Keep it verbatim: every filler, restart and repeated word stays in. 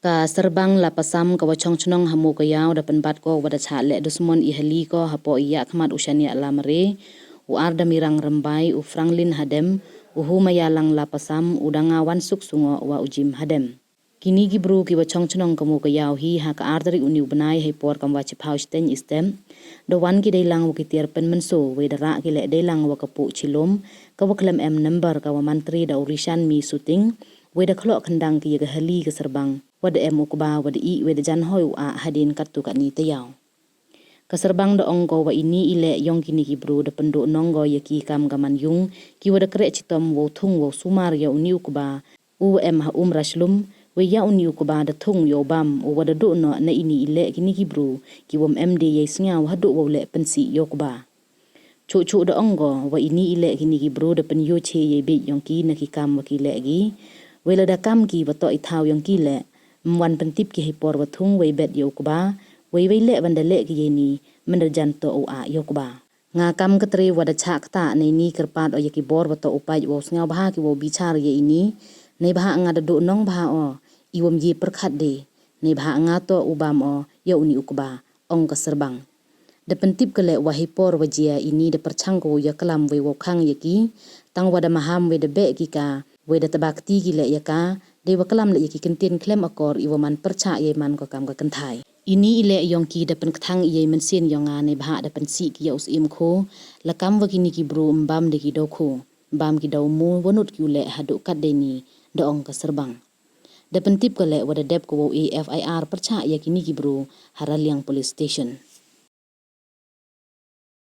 Ka Serbang Lapasam ka wa chong chnong ha Mowkaiaw da pynbat ko wa da chah leh dusmon i hali ko hapoh i yakhmat u Shaniah Lamare, u Ardamirang Rymbai, u Franklin Hadem, u Humayalang Lapasam, u Dangawansuk Sungoh wa u Jim Hadem. Kini ki bru ki wa chong chnong ka Mowkaiaw hi ha ka ar tarik uni u bnai hei por kam wa chiphaw shteñ i step da wan ki deilang wa ki tiar pynmynsaw, wei da rah ki leh deilang wa ka puh chilom ka wa khlem em number ka wa mantri da u Rishan Mi Suting, wei da khloh khyndang ki ya ka hali ka Serbang wa da em u kba wa da ih, wei da jan hoi u ah hadien katto katni tayaaw. Ka Serbang da ong ko wa ini i leh yong kini ki bru da pynduh nong ko ya ki kam ka man yung, ki wa da kreh chitom wow thung wow sumar ya uni u kba u wa em ha Umrashlum, wei ya uni u kba da thung ya u bam u wa da duh noh na ini i leh kini ki bru ki wam em de yei sngaw haduh wow leh pynsih ya u kba. Chuh chuh da ong ko wa ini i leh kini ki bru da pynyoo cheh yei bit yong ki na ki kam wa ki leh ki, wei lada kam ki wa toh i thaw yong ki leh, ym wan pyntip ki hei por wa thung wei bet ya u kba, wei wei leh wan da leh ki yei ni, mynda jan toh u ah ya u kba. Nga kam ka tre wa da chah ktah nei ni kyrpad o ya ki bor wa toh u pait wow sngaw bha ki wow bichar ya ini, neibhah nga da duh nong bha o i wam ye pyrkhat de, neibhah nga toh u bam o ya uni u kba, ong ka Serbang. Da pyntip ka leh wa hei por wa jia ini da pyrchang ka wow ya klam wei wow khang ya ki, tang wa da maham wei da beh ki ka, wei da tbakti ki leh ya ka, dei wa klam leh ya ki kyntien khlem akor i wa man pyrchah yei man ko kam ka kynthai. Ini i leh yong ki da pynkthang i yei mynsiem yong nga neibhah da pynsih ki ya u Syiem Kho, la kam wa kini ki bru ym bam de ki daw kho, bam ki daw mu wa nud ki u leh haduh kat dei ni, da ong ka Serbang. Da pyntip ka leh wa da dep ka wow e F I R pyrchah ya kini ki bru ha Raliang Police Station.